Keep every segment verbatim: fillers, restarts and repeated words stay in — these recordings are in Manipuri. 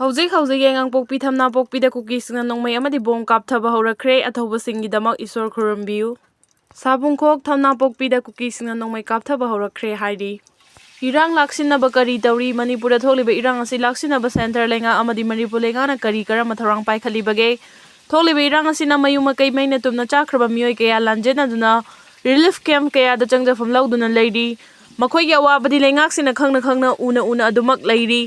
ꯍꯧꯖꯤꯛ ꯍꯧꯖꯤꯛ ꯌꯥꯏꯉꯪꯄꯣꯛꯄꯤ ꯊꯝꯅꯥꯄꯣꯛꯄꯤꯗ ꯀꯨꯀꯤꯁꯤꯡꯅ ꯅꯣꯡꯃꯩ ꯑꯃꯗꯤ ꯕꯣꯝ ꯀꯥꯞꯊꯕ ꯍꯧꯔꯛꯈ꯭ꯔꯦ꯫ ꯑꯊꯧꯕꯁꯤꯡꯒꯤꯗꯃꯛ ꯏꯁꯣꯔ ꯈꯨꯔꯨꯝꯕꯤꯌꯨ꯫ ꯁꯥꯕꯨꯡꯈꯣꯛ ꯊꯝꯅꯥꯄꯣꯛꯄꯤꯗ ꯀꯨꯀꯤꯁꯤꯡꯅ ꯅꯣꯡꯃꯩ ꯀꯥꯞꯊꯕ ꯍꯧꯔꯛꯈ꯭ꯔꯦ ꯍꯥꯏꯔꯤ꯫ ꯏꯔꯥꯡ ꯂꯥꯛꯁꯤꯟꯅꯕ ꯀꯔꯤ ꯇꯧꯔꯤ? ꯃꯅꯤꯄꯨꯔꯗ ꯊꯣꯛꯂꯤꯕ ꯏꯔꯥꯡ ꯑꯁꯤ ꯂꯥꯛꯁꯤꯟꯅꯕ ꯁꯦꯟꯇꯔ ꯂꯩꯉꯥꯛ ꯑꯃꯗꯤ ꯃꯅꯤꯄꯨꯔ ꯂꯩꯉꯥꯛꯅ ꯀꯔꯤ ꯀꯔꯝꯕ ꯊꯧꯔꯥꯡ ꯄꯥꯏꯈꯠꯂꯤꯕꯒꯦ? ꯊꯣꯛꯂꯤꯕ ꯏꯔꯥꯡ ꯑꯁꯤꯅ ꯃꯌꯨꯝ ꯃꯀꯩ ꯃꯩꯅ ꯇꯨꯝꯅ ꯆꯥꯛꯈ꯭ꯔꯕ ꯃꯤꯑꯣꯏ ꯀꯌꯥ ꯂꯥꯟꯖꯦꯟꯅꯗꯨꯅ ꯔꯤꯂꯤꯐ ꯀꯦꯝꯞ ꯀꯌꯥꯗ ꯆꯪꯖꯐꯝ ꯂꯧꯗꯨꯅ ꯂꯩꯔꯤ꯫ ꯃꯈꯣꯏꯒꯤ ꯑꯋꯥꯕꯗꯤ ꯂꯩꯉꯥꯛꯁꯤꯅ ꯈꯪꯅ ꯈꯪꯅ ꯎꯅ ꯎꯅ ꯑꯗꯨꯃꯛ ꯂꯩꯔꯤ꯫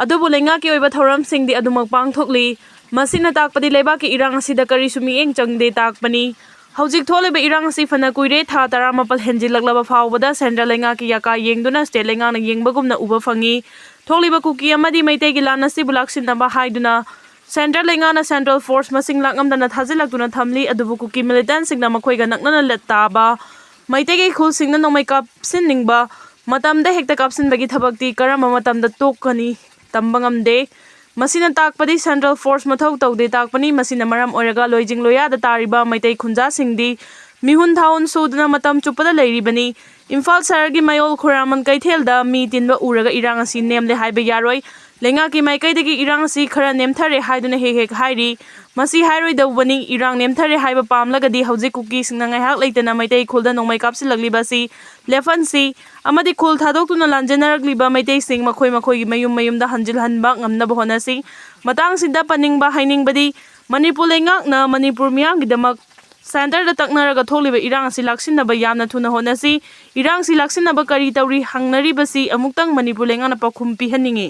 ꯑꯗꯨꯕꯨ ꯂꯩꯉꯥꯛꯀꯤ ꯑꯣꯏꯕ ꯊꯧꯔꯝꯁꯤꯡꯗꯤ ꯑꯗꯨꯃꯛ ꯄꯥꯡꯊꯣꯛꯂꯤ꯫ ꯃꯁꯤꯅ ꯇꯥꯛꯄꯗꯤ ꯂꯩꯕꯥꯛꯀꯤ ꯏꯔꯥꯡ ꯑꯁꯤꯗ ꯀꯔꯤꯁꯨ ꯃꯤꯠꯌꯦꯡ ꯆꯪꯗꯦ ꯇꯥꯛꯄꯅꯤ꯫ ꯍꯧꯖꯤꯛ ꯊꯣꯛꯂꯤꯕ ꯏꯔꯥꯡ ꯑꯁꯤ ꯐꯅ ꯀꯨꯏꯔꯦ, ꯊꯥ ꯇꯔꯥꯃꯥꯄꯜ ꯍꯦꯟꯖꯤꯜꯂꯛꯂꯕ ꯐꯥꯎꯕꯗ ꯁꯦꯟꯇ꯭ꯔꯦꯜ ꯂꯩꯉꯥꯛꯀꯤ ꯌꯥꯀꯥ ꯌꯦꯡꯗꯨꯅ ꯁ꯭ꯇꯦꯠ ꯂꯩꯉꯥꯛꯅ ꯌꯦꯡꯕꯒꯨꯝꯅ ꯎꯕ ꯐꯪꯉꯤ꯫ ꯊꯣꯛꯂꯤꯕ ꯀꯨꯀꯤ ꯑꯃꯗꯤ ꯃꯩꯇꯩꯒꯤ ꯂꯥꯟ ꯑꯁꯤꯕꯨ ꯂꯥꯛꯁꯤꯟꯅꯕ ꯍꯥꯏꯗꯨꯅ ꯁꯦꯟꯇ꯭ꯔꯦꯜ ꯂꯩꯉꯥꯛꯅ ꯁꯦꯟꯇ꯭ꯔꯦꯜ ꯐꯣꯔꯁ ꯃꯁꯤꯡ ꯂꯥꯛꯉꯝꯗꯅ ꯊꯥꯖꯤꯜꯂꯛꯇꯨꯅ ꯊꯝꯂꯤ꯫ ꯑꯗꯨꯕꯨ ꯀꯨꯀꯤ ꯃꯤꯂꯤꯇꯦꯟꯁꯤꯡꯅ ꯃꯈꯣꯏꯒ ꯅꯛꯅꯅ ꯂꯠ ꯇꯥꯕ ꯃꯩꯇꯩꯒꯤ ꯈꯨꯜꯁꯤꯡꯅ ꯅꯣꯡꯃꯩ ꯀꯥꯞꯁꯤꯟꯅꯤꯡꯕ ꯃꯇꯝꯗ ꯍꯦꯛꯇ ꯀꯥꯞꯁꯤꯟꯕꯒꯤ ꯊꯕꯛꯇꯤ ꯀꯔꯝꯕ ꯃꯇꯝꯗ ꯇꯣꯛꯀꯅꯤ ꯇꯝꯕ ꯉꯝꯗꯦ꯫ ꯃꯁꯤꯅ ꯇꯥꯛꯄꯗꯤ ꯁꯦꯟꯇ꯭ꯔꯦꯜ ꯐꯣꯔꯁ ꯃꯊꯧ ꯇꯧꯗꯦ ꯇꯥꯛꯄꯅꯤ꯫ ꯃꯁꯤꯅ ꯃꯔꯝ ꯑꯣꯏꯔꯒ ꯂꯣꯏꯖꯤꯡ ꯂꯣꯌꯥꯗ ꯇꯥꯔꯤꯕ ꯃꯩꯇꯩ ꯈꯨꯟꯖꯥꯁꯤꯡꯗꯤ ꯃꯤꯍꯨꯟ ꯊꯥꯍꯨꯟ ꯁꯨꯗꯨꯅ ꯃꯇꯝ ꯆꯨꯞꯄꯗ ꯂꯩꯔꯤꯕꯅꯤ꯫ ꯏꯝꯐꯥꯜ ꯁꯍꯔꯒꯤ ꯃꯌꯣꯜ ꯈꯨꯔꯥꯃꯟ ꯀꯩꯊꯦꯜꯗ ꯃꯤ ꯇꯤꯟꯕ ꯎꯔꯒ ꯏꯔꯥꯡ ꯑꯁꯤ ꯅꯦꯝꯂꯦ ꯍꯥꯏꯕ ꯌꯥꯔꯣꯏ꯫ ꯂꯩꯉꯥꯛꯀꯤ ꯃꯥꯏꯀꯩꯗꯒꯤ ꯏꯔꯥꯡ ꯑꯁꯤ ꯈꯔ ꯅꯦꯝꯊꯔꯦ ꯍꯥꯏꯗꯨꯅ ꯍꯦꯛ ꯍꯦꯛ ꯍꯥꯏꯔꯤ꯫ ꯃꯁꯤ ꯍꯥꯏꯔꯣꯏꯗꯧꯕꯅꯤ꯫ ꯏꯔꯥꯡ ꯅꯦꯝꯊꯔꯦ ꯍꯥꯏꯕ ꯄꯥꯝꯂꯒꯗꯤ ꯍꯧꯖꯤꯛ ꯀꯨꯀꯤꯁꯤꯡꯅ ꯉꯥꯏꯍꯥꯛ ꯂꯩꯇꯅ ꯃꯩꯇꯩ ꯈꯨꯜꯗ ꯅꯣꯡꯃꯩ ꯀꯥꯞꯁꯤꯜꯂꯛꯂꯤꯕ ꯑꯁꯤ ꯂꯦꯞꯍꯟꯁꯤ ꯑꯃꯗꯤ ꯈꯨꯜ ꯊꯥꯗꯣꯛꯇꯨꯅ ꯂꯥꯟꯖꯦꯟꯅꯔꯛꯂꯤꯕ ꯃꯩꯇꯩꯁꯤꯡ ꯃꯈꯣꯏ ꯃꯈꯣꯏꯒꯤ ꯃꯌꯨꯝ ꯃꯌꯨꯝꯗ ꯍꯟꯖꯤꯜꯍꯟꯕ ꯉꯝꯅꯕ ꯍꯣꯠꯅꯁꯤ꯫ ꯃꯇꯥꯡꯁꯤꯗ ꯄꯟꯅꯤꯡꯕ ꯍꯥꯏꯅꯤꯡꯕꯗꯤ ꯃꯅꯤꯄꯨꯔ ꯂꯩꯉꯥꯛꯅ ꯃꯅꯤꯄꯨꯔ ꯃꯤꯌꯥꯝꯒꯤꯗꯃꯛ ꯁꯦꯟꯇꯔꯗ ꯇꯛꯅꯔꯒ ꯊꯣꯛꯂꯤꯕ ꯏꯔꯥꯡ ꯑꯁꯤ ꯂꯥꯛꯁꯤꯟꯅꯕ ꯌꯥꯝꯅ ꯊꯨꯅ ꯍꯣꯠꯅꯁꯤ꯫ ꯏꯔꯥꯡꯁꯤ ꯂꯥꯛꯁꯤꯟꯅꯕ ꯀꯔꯤ ꯇꯧꯔꯤ ꯍꯪꯅꯔꯤꯕꯁꯤ ꯑꯃꯨꯛꯇꯪ ꯃꯅꯤꯄꯨꯔ ꯂꯩꯉꯥꯛꯅ ꯄꯥꯎꯈꯨꯝ ꯄꯤꯍꯟꯅꯤꯡꯏ꯫